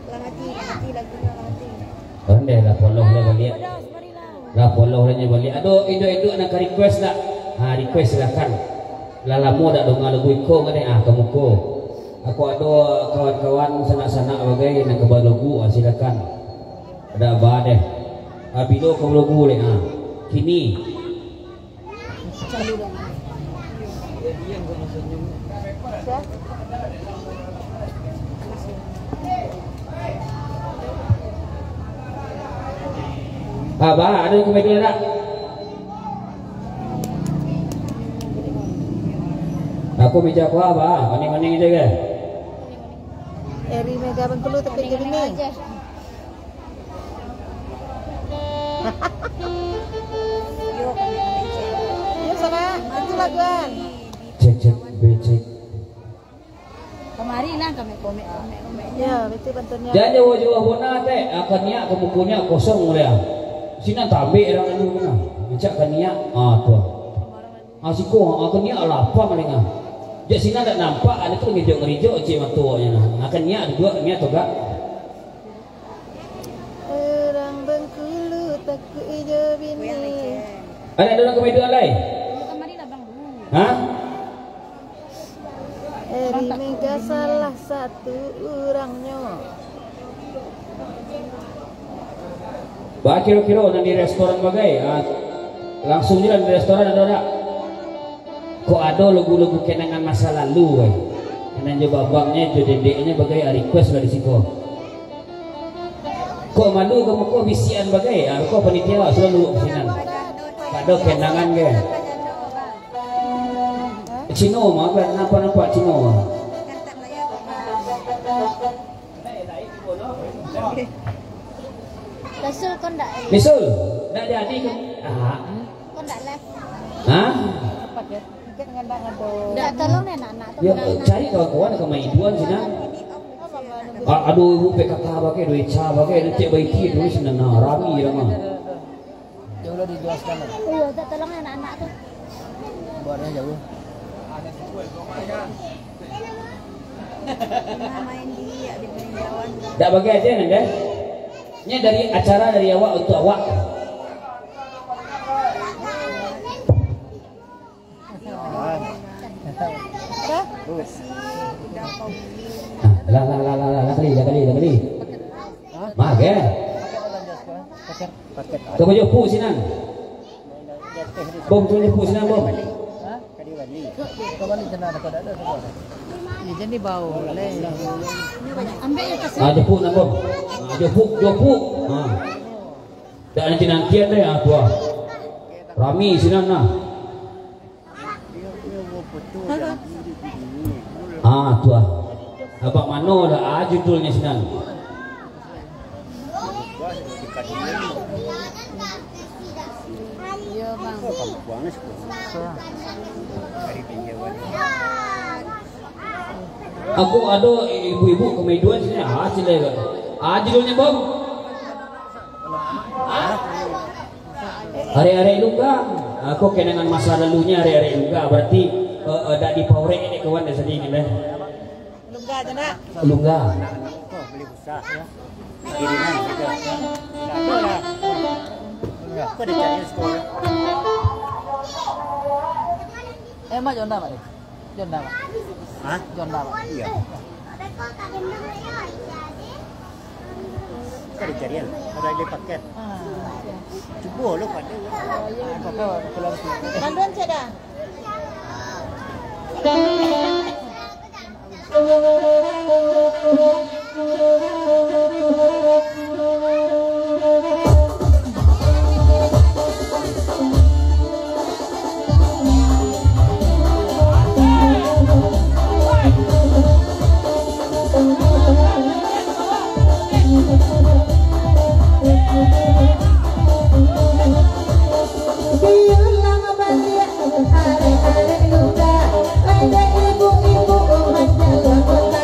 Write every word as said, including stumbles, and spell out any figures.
Lah mati, lah mati lagunyo, lah mati. Ondeh lah poloh lah baliak. Lah poloh lah nyo baliak. Aduh, iduik-iduik nan ka request tak? Ha, request silakan. Lah lamo dak donga lagu iko ngadeh, ah, ka muko. Aku ado kawan-kawan sanak-sanak bagai nan ka balagu, ah, silakan. Dak ba deh. Ah, bilo ka balagu leh, ah. Kini. Abah, ado komedi dak? Aku mija kuah, Abah. Maning-maning aja, kan? Eri Mega Bengkulu, tapi gini. Yo, salah. Itulah, Tuan. Cek, cek, becek. Kamari lah kami komek, komek, komek. Ya, betul bantuannya. Jan jauah-jauah bona, Tek. Akan niat ka mukonyo kosong dia. Sinan tabek urang anu kena. Mencak ka niat. Ah, tu. Ah, siko, ah, ka niat lapang dengah. Jak sinan dak nampak, ada tu ngejok-ngejok cik mato awaknyo nah. Akan niat duduak, niat togak. Urang Bengkulu takuik jo bini. Ada, ada urang ka maiduan lai? Ha? Eri Mega salah satu urangnyo. Ba kiro-kiro nan di restoran bagai, ah, langsung je lah di restoran, ado dak? Kok ado lagu-lagu kenangan masa lalu, eh? Nan jo babangnyo, jo dedeknyo bagai, ah, request lah di siko. Kok malu ka muko bisian bagai, ah, ko panitia awak sudah luluk ka sinan. Pado kenangan ke? Cino mah, kan? Nampak-nampak Cino mah. Rasul, kau ndak? Misul, ndak jadi kan? Ah. Kau ndak live? Hah? Ndak, tolong deh anak-anak tu. Ya, cari kawan-kawan ka maiduan sinan. Ah, aduh, ibu P K K bagai, duit ca bagai, nanti baiti duit sinan, nah, rami dah mah. Jauh lah dijelaskan lah. Iya, tak tolong anak-anak tu. Buatnya jauh. Dak bagai aja nan deh. Ini dari acara dari awak untuk awak. Dah? Ah, lah, lah, lah, lah, lah, lah, kali, lah, kali, lah, kali. Mah, ke? Paket. Kau baju puk sinan. Bom, kau baju puk sinan, Bom. Hah? Kau balik sana, kau dah ada, kau dah ada. Ni jadi bau, leh. Ambil yang kasih. Ah, jopuk nak, Bom. Ah, jopuk, jopuk. Ah. Dak nanti-nantian deh, ah, tuah. Rami sinan nah. Ah, tuah. Abak mano dah, ah, judulnya sinan. Aku ado ibu-ibu ka maiduan sinan, ah, sila. Ah, judulnya, Bom. Ah? Arek-arek Lungga. Aku kenangan masa lalunya arek-arek Lungga, berarti, eh, eh, dak dipaurek dek kawan dah sedih kan, dah. Lungga je nak. Lungga. Eh, Mak Jonda, Mak. Jonda, Mak. Hah? Jonda, Mak. Iya. Cari-carian, ada di paket. Ah. Cuba lo pada. Apa-apa, pulang sini. Panduan cek dah. Bilang baliak arek-arek Lungga, ado ibu-ibu manjalan kota